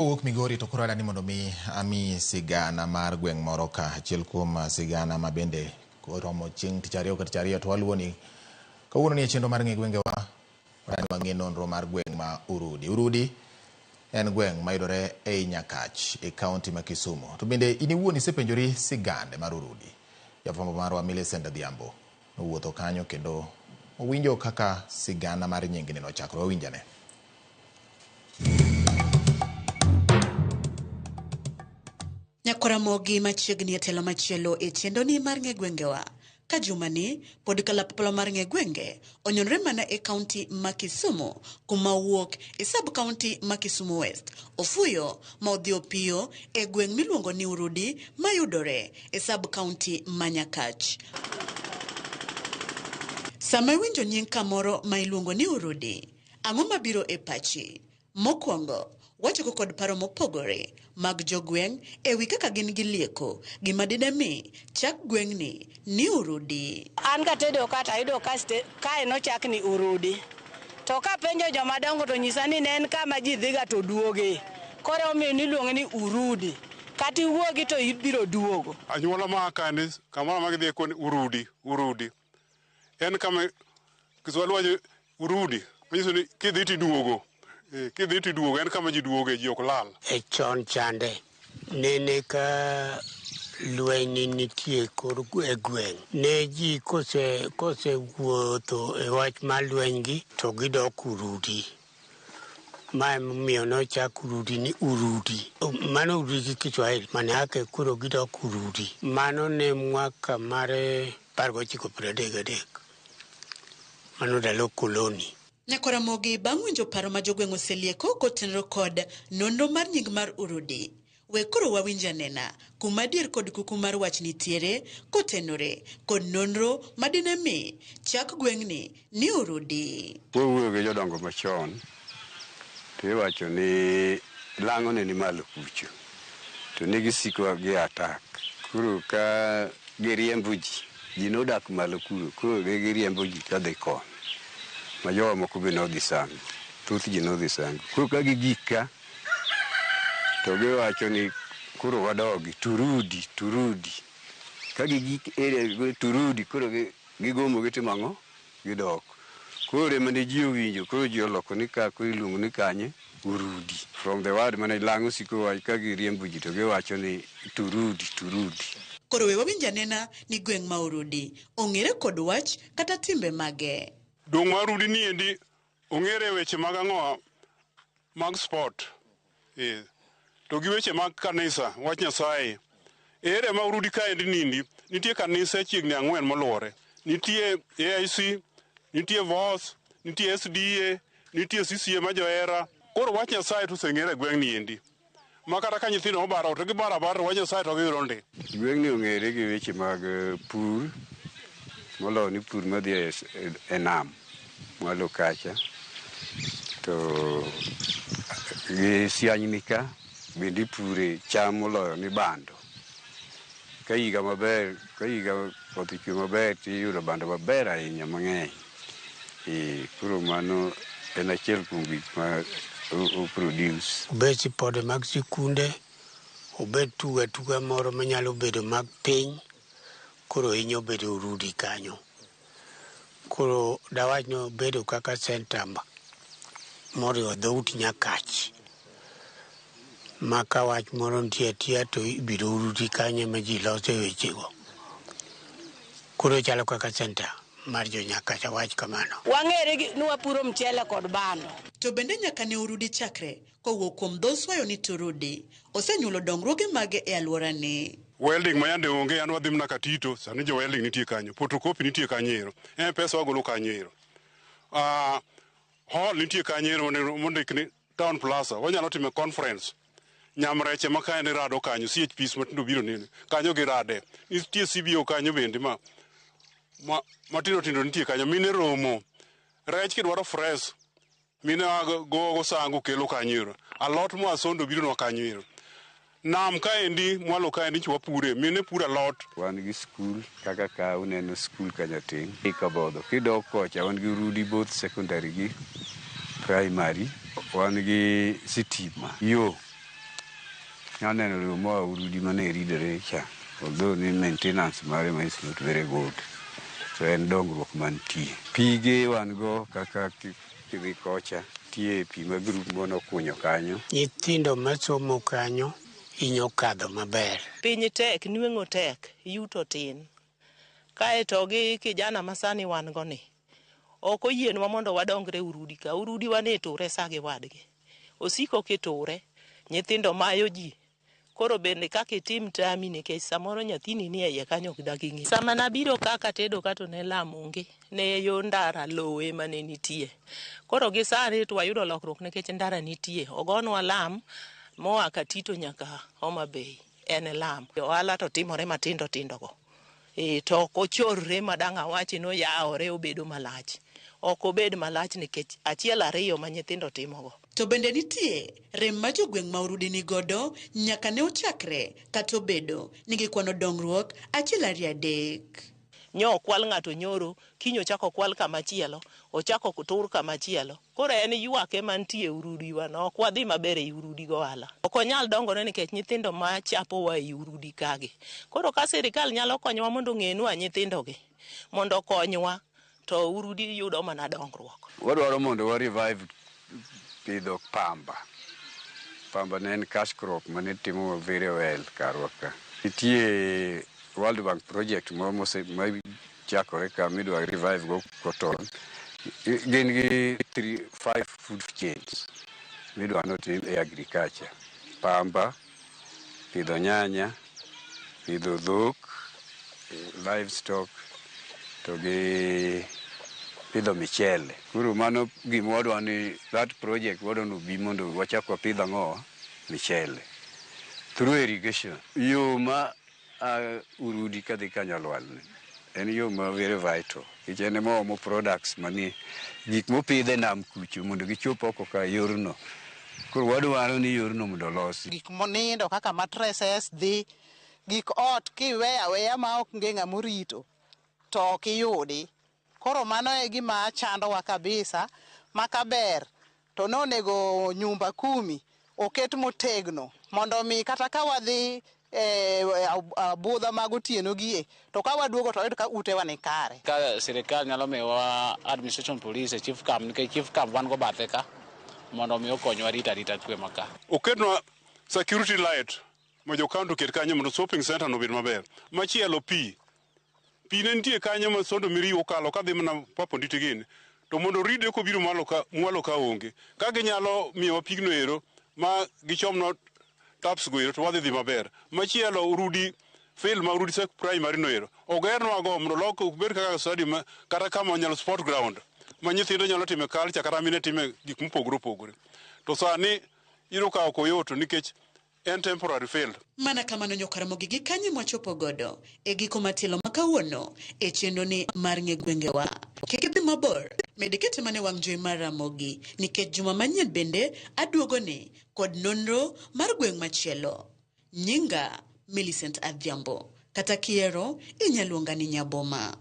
Kowuok Migori to koro adani mondo mi ami sigana mar gweng' moro ka, achiel kuom sigana ma bende koromo chieng' tich ariyo ka tich ariyo to waluwo ni kawuono ni e chenro mar ng'e gwengewa wadani wang'e nonro mar gweng' ma Urudi. Urudi en gweng' mayudore ei Nyakach e kaunti ma Kisumu. To bende in iwuon isepenjori sigande mar Urudi? Jafwambo marwa Millicent Adhiambo nowuotho kanyo kendo owinjo kaka sigana mar nyingni nochakore. Wawinjane. Nyakoramogi machiegni e telo machielo e chenroni mar ng'e gwengewa. Ka jumani pod kalapapla mar ng'e gwenge onyonore mana e kaunti ma Kisumu kuma owuok e sub kaunti ma Kisumu West. Ofuyo ma odhi opiyo e gweng' miluongo ni Urudi mayudore e sub kaunti ma Nyakach. Sama iwinjo nying kamoro ma iluongo ni Urudi, ang'o mabiro e pachi? Mokwongo, wachako kod paro mopogore mag jogweng' e wi kaka gin gi lieko gima dine mi chak gweng'ni ni Urudi. An katedo ka to ayudo ka kae nochak ni Urudi. To kapenjo joma dongo to nyisa ni ne en kama ji dhiga to duoge. Koro omiyo niluonge ni Urudi. Kata iwuogi to ibiro duogo. Anyuola ma kani kamoro amora gidhiye koni Urudi, Urudi. En kama Kiswahili wacho urudi, manyiso ni kidhi tiduogo. Kidhi tiduogo, en kama ji duoge, ji ok lal. E chon chande nene ka lweny nitie kor e gweng' ne ji kose kosewuotho e wach mar lweny gi to gidok Urudi. Ma emomiyo nochak Urudi ni Urudi. Mano Urudi gi Kiswahili manake koro gidok Urudi. Mano ne mwaka mar 1933. Mano ndalo koloni. Nyakoramogi bang' winjo paro ma jogweng' oselieko kotenore kod nonro mar nying mar Urudi. We koro wawinj anena kuma adier kod kuku mar wach nitiere kotenore kod nonro madine mi chak gweng'ni ni Urudi. Kwawuoyo gi jodongo machon to iwacho ni lang'o ne ni malo kucho to ne gisiko gi attack. Koro ka giriembo ji, ji nodak malo kuro, koro ne giriembo ji kadhi koni. Ma jowa moko be nodhi Sango, thoth ji nodhi Sango. Koro ka gigik ka, to giwacho ni koro wadogi, turudi, turudi. Ka gigik area turudi, koro gigomo gitimo ang'o? Gidok. Koro ema ne ji owinjo, koro ji oloko ni ka koro iluongo ni kanye? Urudi. From the word mane lang'o siko wach ka giriembo ji to giwacho ni turudi, turudi. Koro we wawinj anena ni gweng' ma Urudi ong'ere kod wach kata timbe mage. Dong' ma Urudi ni endi ong'ere e weche mag ang'o? Mag sport. To gi weche mag kanisa, wach Nyasaye. E area ma Urudi kaendi nindi, nitie kanise chiegni 4 moluwore. Nitie AIC, nitie VOS, nitie SDA, nitie CCA ma johera. Koro wach Nyasaye to oseng'ere e gweng' ni endi. Ma kata ka nyithindo obaro to gibaro abara to wach Nyasaye to giyudo ndi. Gweng'ni ong'ere gi weche mag pur, moloyo ni pur madhi e nam mwalo kacha. To gi sianyni ka bende ipure cham moloyo ni bando. Ka higa maber, ka higa koth ochwe maber tiyudo bando maber ahinya mang'eny. Koro mano en achiel kuom gik ma o produce. Obed sipode mag sikunde, obed tugo atuga moro manyalo bedo mag piny, koro hinyo bedo Urudi kanyo. Koro dawach ni obedo kaka center moriwo dhout Nyakach. Ma ka wach moro nitie atiya to ibiro Urudi kanyo ema ji lose wechego. Koro chalo kaka center mar jo Nyakach awach kamano. Wang'ere ni wapuro mchele kod bando. To bende nyaka ne Urudi chakre kowuok kuom dho swayo ni Turudi, osenyuolo dongruoge mage e alworani. Welding ma yande onge, an wadhi mana Katito, sani jo welding nitie kanyo, photocopy nitie kanyo ero, M-Pesa wagolo kanyo ero. Hall nitie kanyo ero mondik ni Town Plaza, wanyalo timo conference. Nyamreche ma kae ni rado kanyo, CHPs matindo biro nene, kanyo girade. Nitie CBO kanyo bende ma matindo tindo nitie kanyo, mine romo. Rech kidwaro fresh, mine gogo sango kelo kanyo ero. Alot moa Sondo biro nwa kanyo ero. Nam kaendi, mwalo kaendi nchi wapure, mine puro alot. Wan gi skul kaka ka uneno skul kanyo tin, Kabodho. Kidok kocha wan gi Urudi both secondary gi primary. Wan gi sitima. Yo Aneno yo moa Urudi mane ridore cha, although ni maintenance mare ma is not very good. To en dongruok mantie. Pige wan go kaka kidhi kocha, nitie pi ma group mono kunyo kanyo. Nyithindo masomo kanyo hinyo kadho maber. Piny tek, nweng'o tek, yuto tin. Kaeto gi kijana masani wan go ni, ok oyienwa mondo wadongre Urudi ka. Urudi wane ture sa gi wadgi. Osiko kiture, nyithindo mayo ji. Koro bende kaka itim tami nikech samoro nyathini ni e iye kanyo ok dak ing'e. Sama nabiro kaka tedo ka to ne lam onge, ne yo ndara lowo ema ne nitie. Koro gi sani to wayudo lokruok nikech ndara nitie. Ogonwa lam moa Katito nyaka Homa Bay en lam. Ohala to timore matindo tindo go. To ok ochorre ma dang' awachi ni oyawore obedo malach. Ok obed malach nikech achiel ariyo ma nyithindo timogo. To bende nitie rem ma jogweng' ma Urudi ni godo nyaka ne ochakre kata obedo ni gikwano dongruok achiel ariyo adek. Nyo okwal ng'ato nyoro, kiny ochako okwal kamachielo, ochako otur kamachielo. Koro en ywak ema nitie e Urudi wa no, ok wadhi maber ei Urudi gohala. Ok onyal dongore nikech nyithindo ma chapowa ei Urudi kagi. Koro ka sirikal nyalo konyowa mondo ong'enwa nyithindogi, mondo okonywa, to Urudi yudo mana dongruok. Wadwaro mondo wa revive pidho pamba. Pamba ne en cash crop mane timo very well karwa ka. Nitie World Bank project moro ma chakore ka midwa revive go cotton. Gin gi 3, 5 food chains midwa notim e agriculture. Pamba, pidho nyanya, pidho dhok, livestock, to gi pidho michele. Koro mano gima wadwa ni that project wadwa ni obi mondo wachak wapidh ang'o? Michele. Through irrigation. Yo ma Urudi kadhi Kanyalwal ni en yo ma very vital. Nikech en ema oomo products manie gik mopidh e nam kucho mondo gichop oko ka yorno. Koro wadwaro ni yorno mondo olosi. Gik monindo kaka mattresses dhi, gik ot kiweyo aweya ma ok onge ng'ama orito to ok iyudi. Koro mano e gima chandowa kabisa ma kaber to nonego nyumba kumi oket motegno mondo mi kata ka wadhi e abudha mag otieno gie to ka waduogo to wayud ka utewa ni kare. Ka sirikal nyalo miyowa administration police e chief camp nikech chief camp wan go bathe ka mondo mi okonywa rito arita kwe ma ka. Oketnwa security light ma jo county oket kanyo mondo shopping center no obed maber. Machielo pi. Pi ne nitie kanyo ma Sondo Miriu okalo kadhi mana Papa Onditi gini. To mondo oride kobiro malo ka mwalo ka onge. Ka ginyalo miyowa pigno ero ma gichomnwa taps go ero to wadhi dhi maber. Machielo Urudi field ma Urudi Sec Primary no ero. Ogernwa go mondo olok obed kaka stadium kata kama nyalo sport ground ma nyithindo nyalo time culture kata mine time gik mopogore opogore. To sani iyudo ka ok oyot nikech en temporary field. Mana kamano nyokaramogi gi kanyo mwachopo godo e giko matielo ma kawuono e chenro ni mar ng'e gwengewa. Kik idhi mabor, med kete mane wang' jowi mar Ramogi nikech juma manyien bende aduogo ni kod nonro mar gweng' machielo. Nyinga Millicent Adhiambo. Kata kiero inya luonga ni Nyaboma.